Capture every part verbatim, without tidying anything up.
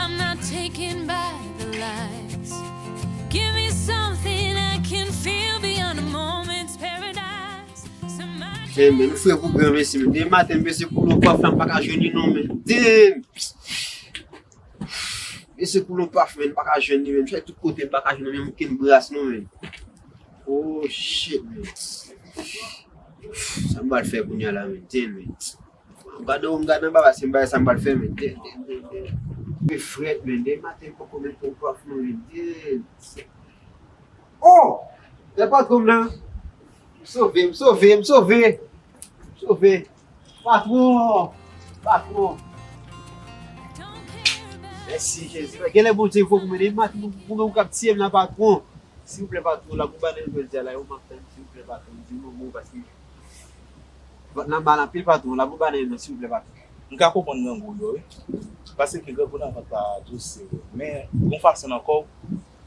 I'm not taken by the lights. Give me something I can feel beyond a moment's paradise. Somebody Hey, men, nou fre pou gran, mesye, men. Demen maten, mesye, koulon paf la, m pa ka jwenn li, non, men. Damn! Mesye, koulon paf, men, m pa ka jwenn li, men. M chèche tout kote, m pa ka jwenn li, men, okenn bras, non, men. Oh, shit, men. Sa m pral fè kounye a la, men. Damn, men. M gade, m gade anba, paske m pa wè sa m pral fè, men. Damn, damn, damn, damn. Mwen frèt, men. Demen maten, m poko met koulon paf, non, men. Damn. Oh! Lè patwon m nan. M sove, m sove, m sove. M sove. Patwon! Patwon! Mèsi, Jezi. Genlè Bondye voye pou mwen. Demen maten, pou mwen, ou kab tiye m nan, patwon. Silvouplè, patwon, lagou banann jodi a la, yo m ap tann, silvouplè, patwon, di m yon mo, paske vant lan mal anpil, patwon, lagou banann nan, silvouplè, patwon. M ka konprann grangou yo, wi. Paske grangou nan vant la dous, se vre. Men, gon fason nan kò w,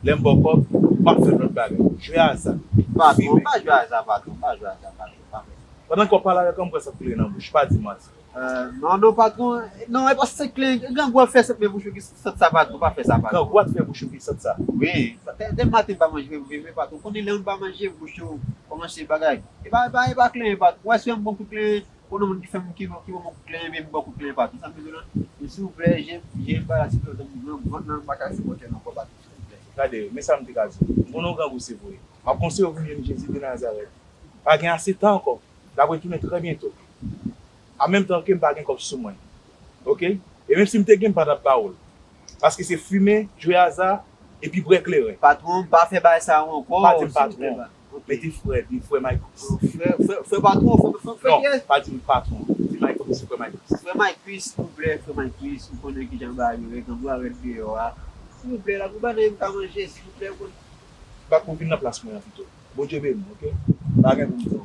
lè m ba w kòb, w ap fè lòt bagay. Jwe aza. Patwon, fimen. Pa jwe aza, patwon, pa jwe aza, patwon, pa fè sa. Pandan ke w ap pale avèk mwen, m kwè sa k tou nan bouch. Pa di manti. Euh, non, non, patwon. Non, e pa sant kle, grangou ap fè sant, men bouch ou ki sant sa, patwon. Pa fè sa, patwon. Grangou ap fè bouch ou ki sant sa. Wi. Demen maten m pa manje, wi, wi, patwon. Konnen lè moun pa manje, bouch ou kòmanse bagay. E pa, e pa, e pa kle, patwon. Ou wè si yon bon kout kle, konnen moun ki fè m, ki, ki bon kout kle, men m bon kout kle, patwon. Sa m bezwen la. Men silvouplè, je, je m pa la, silvouplè, vant lan m pa ka sipòte l ankò, patwon, silvouplè. Gade, men sa m te ka di w. M konnen w grangou, se vre. M ap konseye w vin jwenn Jezi de Nazarèt. Pa gen ase tan ankò. L ap retounen trè byento. An menm tan ke m pa gen kòb sou mwen. Oke? E menm si m te gen, m pa t ap ba w l. Paske se fimen, jwe aza, epi bwè kleren. Patwon, m pa fè bagay sa yo ankò, silvouplè, patwon. Pa di m patwon. Mete frè, di frè Mike Chris. Frè, frè, frè patwon, frè, frè, frè kiyès? Non, pa di m patwon. Di Mike Chris, frè Mike Chris. Frè Mike Chris, silvouplè, frè Mike Chris, ou konnen kijan bagay yo ye, grangou a rèd deyò a. Silvouplè, lagou banann m ka manje, silvouplè, ou konnen. Bat pou vin nan plas mwen an pito. Bondye beni w, oke? Pa gen pou m di w.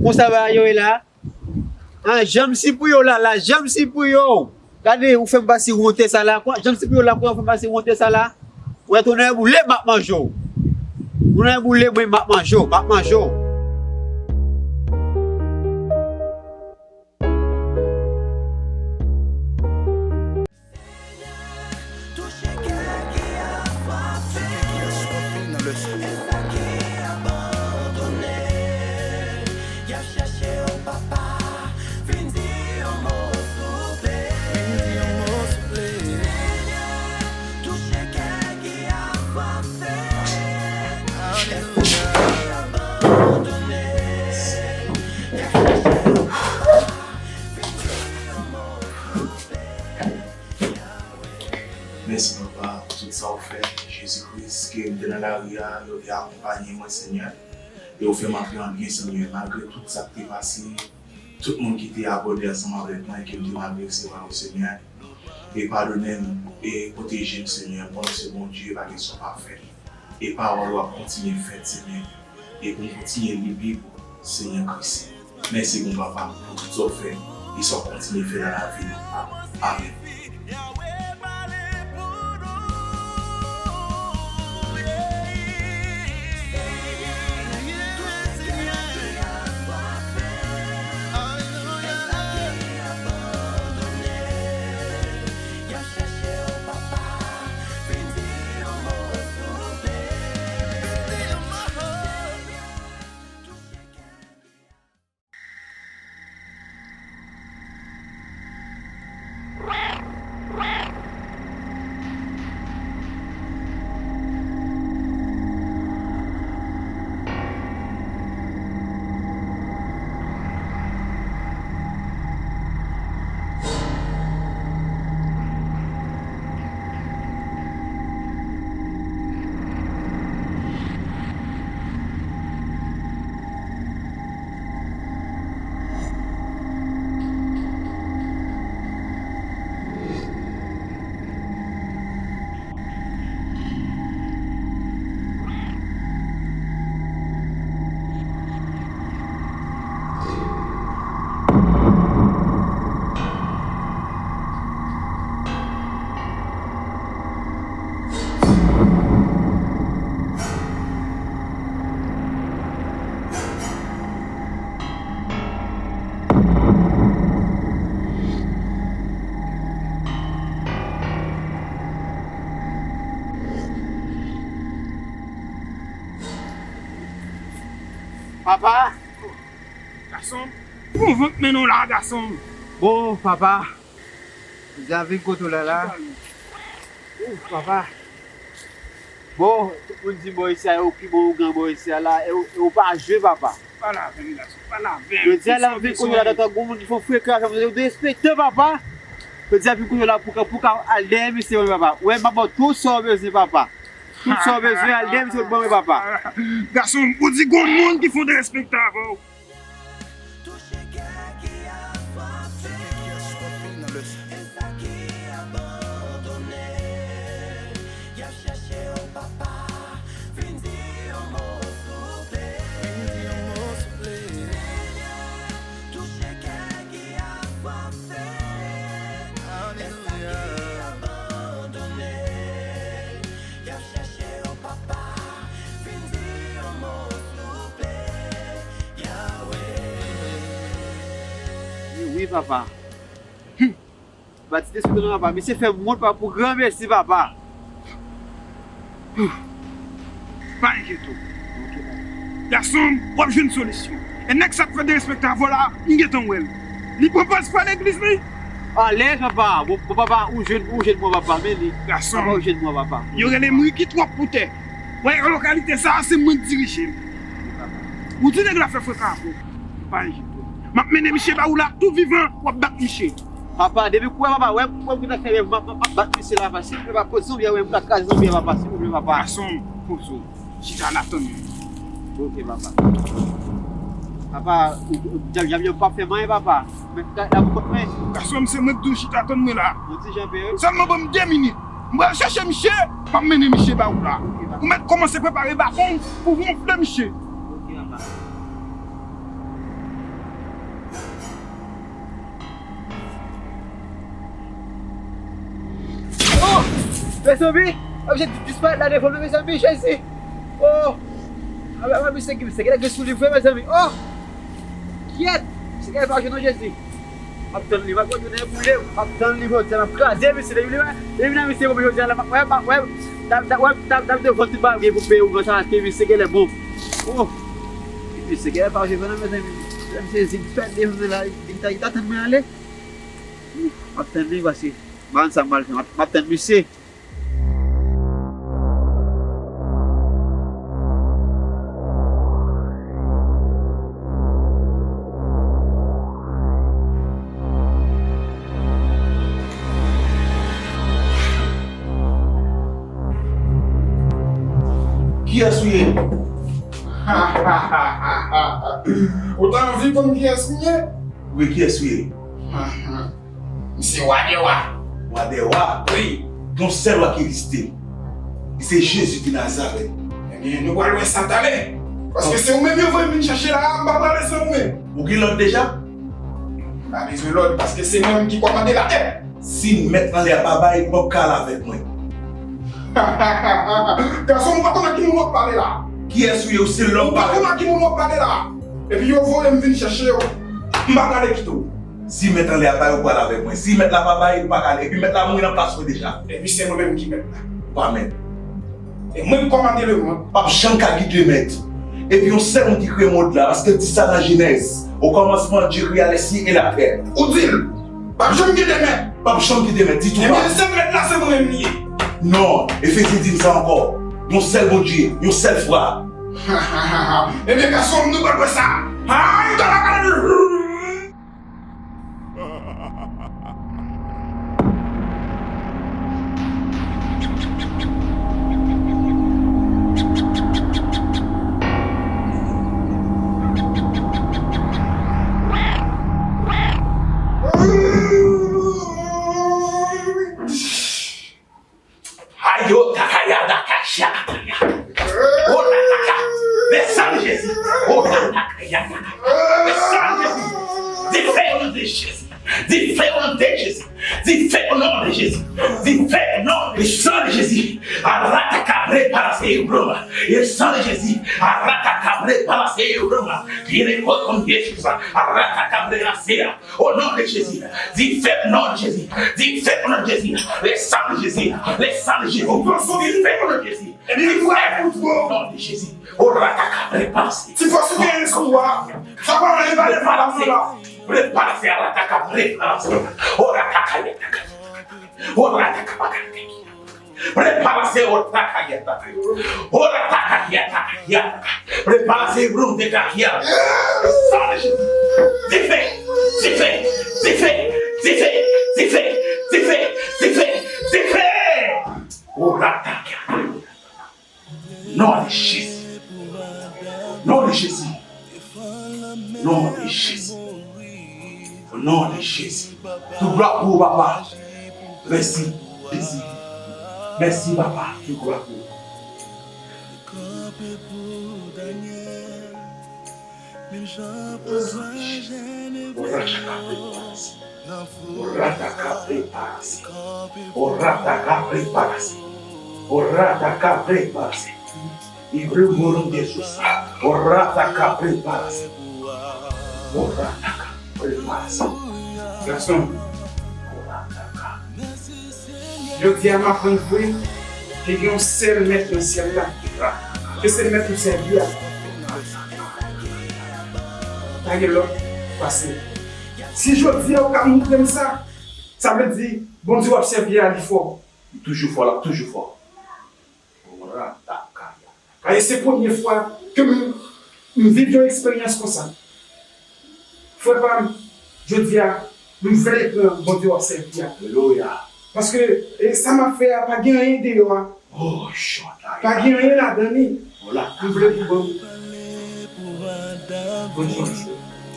Konsa bagay yo ye la. An, janm sipriyo la, la, janm sipriyo. Gade, ou fè m pase wonte sa la. Kwa, janm sipriyo la, kwa, ou fè m pase wonte sa la. Ou wè tonè boule, m ap manje w. Tonè boule, mwen, m ap manje w, m ap manje w. Touche kè ki aswafè, e sa ki abandone. Y ap chèche w, papa, vin di yon mo, souple. Vin di yon mo, souple. Senyè, touche kè ki aswafè, e sa ki abandone. Y ap chèche w, papa, vin di yon mo, souple. Mèsi, Papa, pou tout sa w fè. Jezi Kris, ke m te nan lari a, yo te akonpanye mwen, Senyè. E w fè m antre an byen, Senyè. Malgre tout sa k te pase, tout moun ki te abòde ansanm avèk mwen, ke m te mal resevwa yo, Senyè. E padone m, e pwoteje m, Senyè. Bon, se Bondye, pa gen sa w pa fè. E pawòl w ap kontinye fèt, Senyè. E pou m kontinye li Bib ou, Senyè Kris. Mèsi, bon Papa, pou tout sa w fè e sa w kontinye fè nan lavi nou. Amèn. Papa! Gason m, bon vant mennen w la, gason m. Bon, papa. Jodi a vin kote w la la. Ou, papa. Bon, tout moun di bò isi a, yo pi bon ougan bò isi a la, e ou, e ou pa jwe, papa. Pale avè m, gason, pale avè m. Jodi a la, m vin kote w la, tankou gon moun ki fè frekan avè m, ou derespekte, papa. Jodi a vin kote w la pou ka, pou ka al dèyè misye, wi, papa. Wè, m ap ba w tout sa w bezwen, papa. Tout sa w bezwen, al dèyè misye, ou ban mwen, papa. Gason m, ou di gon moun ki fè w derespekte avè w. Touche kè ki aswafè, e sa ki abandone. Y ap chèche w, papa, vin di yon mo, souple. Vin di yon mo, souple. Senyè, touche kè ki aswafè, e sa ki abandone. Y ap chèche w, papa, vin di yon mo, souple, Yahweh. Wi, wi, papa. Hum. Ba ti te sou non, papa. Misye fè m wont, papa, pou granmesi, papa. Hum. Pa enkyete w. Gason m, w ap jwenn solisyon. E nèg sa k fè derespekte avè w la, m gentan wè l. Li pran pòz frè legliz li. Alèz, papa. Bon, bon, papa, ou jwenn, ou jwenn mwen, papa. Men li. Gason m. Papa, ou jwenn mwen, papa. Yo rele m Ricky twòp pou tè. Wè, lokalite sa a, se mwen k dirije l. Ou di nèg la fè frekan avè w. Pa enkyete w. M ap mennen misye ba ou la, tou vivan, w ap bat misye. Papa, depi kounye a, papa, wè, wè, m gentan fè rèv, m ap, m ap bat misye la, papa. Silvouplè, papa, kote zanmi a, wè, m ta kraze zanmi a, papa, silvouplè, papa. Gason m, poze w. Chita la, tann mwen. Ok, papa. Papa, ou, ou, djab, djab yo p ap fè m anyen, papa. Men, la, la pou kont mwen. Gason m, se mwen k di w chita, tann mwen la. Yon ti jan peye. Sèlman ban m de minit. M pral chèche misye, m ap mennen misye ba ou la. Ok, papa. Ou mèt kòmanse prepare baton pou wonfle misye. Ok, papa. Oh! Mezanmi, m oblije disparèt la devan nou, mezanmi, Jezi! Oh! Awe, awe, misye ki, misye ki gen sou li vre, mezanmi. Oh! Kyèt! Misye ki pa jwenn non, Jezi. M ap tann li, m ap tann li, m ap tann li, jodi a, m ap kraze misye, li, li, li, li, misye, jodi a, la, m ap, wè, m ap, wè, m ap, m ap, m ap devan tout bagay pou peye ougan sa, ke misye genlè bon. Oh! Misye genlè pa jwenn non, mezanmi. Lè misye di m pèdi, li ta, li ta tann mwen ale. M ap tann li, paske bann sa m pral fè, m ap, m ap tann misye. Kiyès ou ye? Ou ta anvi konn kiyès m ye? Wi, kiyès ou ye? M se wa dè wa. Wa dè wa? Wi. Yon sèl wa ki egziste. Li se Jezi de Nazarèt. Ebyen, nou pral wè sa talè. Paske se ou menm yo voye m vin chache la a, m pa prale san ou menm. Ou gen lòd deja? M pa bezwen lòd, paske se mwen menm ki kòmande latè. Si mèt nan lè a pa bay, ou p ap ka al avèk mwen. Gason, ou pa konn ak ki moun w ap pale la. Kiyès ou ye? Ou se lòm pa. Ou pa konn ak ki moun w ap pale la. Epi yo voye m vin chache w. M pa prale kite w. Si mèt anlè a bay, ou pral avèk mwen. Si mèt la pa bay, ou pa ka ale. Epi mèt la mouri nan plas mwen deja. Epi se mwen menm ki mèt la. Ou pa mèt. E mwen k kòmande lemonn. P ap janm ka gen de mèt. Epi yon sèl moun ki kreye mond la, paske l di sa nan Jenèz. Au commencement, Dieu créa les cieux et la terre. Ou di l, p ap janm gen de mèt. P ap janm gen de mèt ditou, pa. Ebyen, sèl mèt la, se mwen menm li ye. Non, Efezyen di n sa ankò. Yon sèl Bondye, yon sèl fwa. Ebyen, gason m, nou pral wè sa. Ay, talakale! Ayo, takaya, dakasha, ataya. Oh, la, taka. Le sang de Jésus. Oh, la, takaya, takaya. Le sang de Jésus. Dife au nom de Jésus. Dife au nom de Jésus. Dife au nom de Jésus. Dife au nom de Jésus. Le sang de Jésus. Arataka, reparase, Roma. Le sang de Jésus. Arataka, reparase, Roma. Viene con Jesús. Arataka, reparase. Au nom de Jésus. Dife au nom de Jésus. Dife au nom de Jésus. Le sang de Jésus. Le sang de Jésus. Dife au nom de Jésus. Dife au nom de Jésus. Orataka, prepare se. Ti fòs ou genyen sou ou a. Sa pa anyen, pa de pale non la. Prepare se, arataka, prepare se. Orataka, yataka. Orataka, bakateki. Prepare se, orataka, yataka. Orataka, yataka, yataka. Prepare se, brundeka, yataka. Sale Jezi. Dife, dife, dife. Orataka. Non de Jezi. Non de Jezi. Non de Jezi. Non de Jezi. Tout glwa pou ou, papa. Mèsi, Jezi. Mèsi, papa. Tout glwa pou ou. Orataka preparasi. Orataka preparasi. Orataka preparasi. Orataka preparasi. Ibre moron de Sousa. Orataka preparasi. Orataka preparasi. Gason. Orataka. Jodi a m aprann vre ke gen yon sèl mèt nan syèl la, ke se mèt ou sèvi a. Pa gen lòt pase. Si jodi a ou ka montre m sa, sa vle di Bondye w ap sèvi a li fò. Li toujou fò, l ap toujou fò. Orataka. Paske se premye fwa ke m, m viv yon eksperyans konsa. Frè pa m, jodi a, m vle pran Bondye w ap sèvi a. Alelouya. Paske, e, sa m ap fè a, pa gen anyen deyò a. Oh, shonda. Pa gen anyen ladan li. Ola. M vle pou ban m. Bonn chans.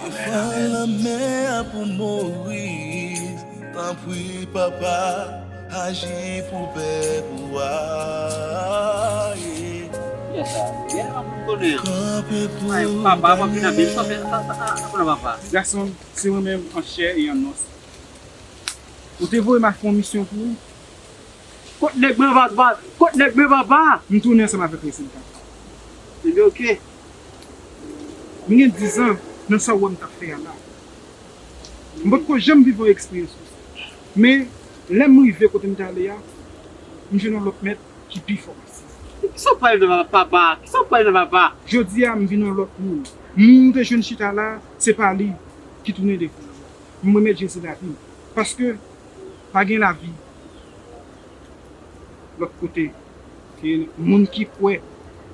Amèn, amèn. Lanmè a pou Moyiz, tanpri, papa. Aji pou pèp ou a, yeah. Kiyès sa? Yè, m ap konnen. Ay, papa, papa, vin nan bil, sa fè, sa, sa, sa, sa konnen papa. Gason, se mwen menm, an chè e an os. Ou te voye m al fè yon misyon pou ou. Kot nèg mwen, papa? Kot nèg mwen, papa? M tounen ansanm avèk rezilta. Ebyen, oke. M gen dizan nan sa ou wè m t ap fè a la. M potko janm viv yon eksperyans konsa. Men, lè m rive kote m t ale a, m jwenn yon lòt mèt ki pi fò pase m. Kisa w pale nan papa? Kisa w pale nan papa? Jodi a, m vin yon lòt moun. Moun ou te jwenn chita la, se pa li ki tounen devan ou. M remèt Jezi lavi m. Paske, pa gen lavi lòt kote ke moun ki kwè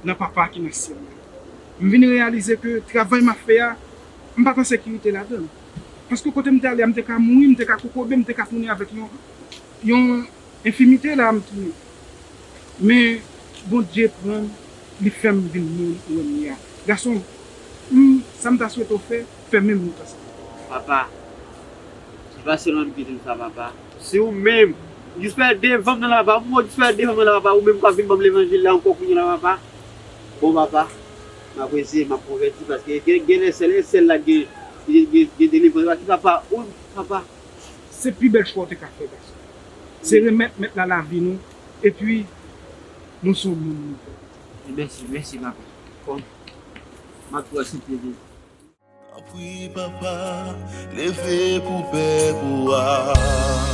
nan Papa ki nan syèl la. M vin reyalize ke travay m ap fè a, m pa t an sekirite ladan l. Paske kote m te ale a, m te ka mouri, m te ka kokobe, m te ka tounen avèk yon, yon enfimite la, m tounen. Men Bondye pran m, li fè m vin moun ou wè m ye a. Gason, m, sa m ta swete w fè, fè menm jan sa. Papa, ki pa se lòt ki di m sa, papa. Se ou menm. Jis fè devan m nan la, papa. Pou jis fè devan m nan la, papa. Ou menm k ap vin ban m levanjil la ankò kounye a la, papa. Bon, papa, m ap reze, m ap konvèti, paske gen, gen lè sèl, e sèl la gen, gen, gen, gen delivrans. Papa, ou, papa. Se pi bèl chwa w te ka fè, gason. Se remèt Mèt la lavi nou, epi nou se yon moun nouvo. Mèsi, mèsi, papa. Bon, m ap tou aksepte. Tanpri, papa, leve pou pèp ou a.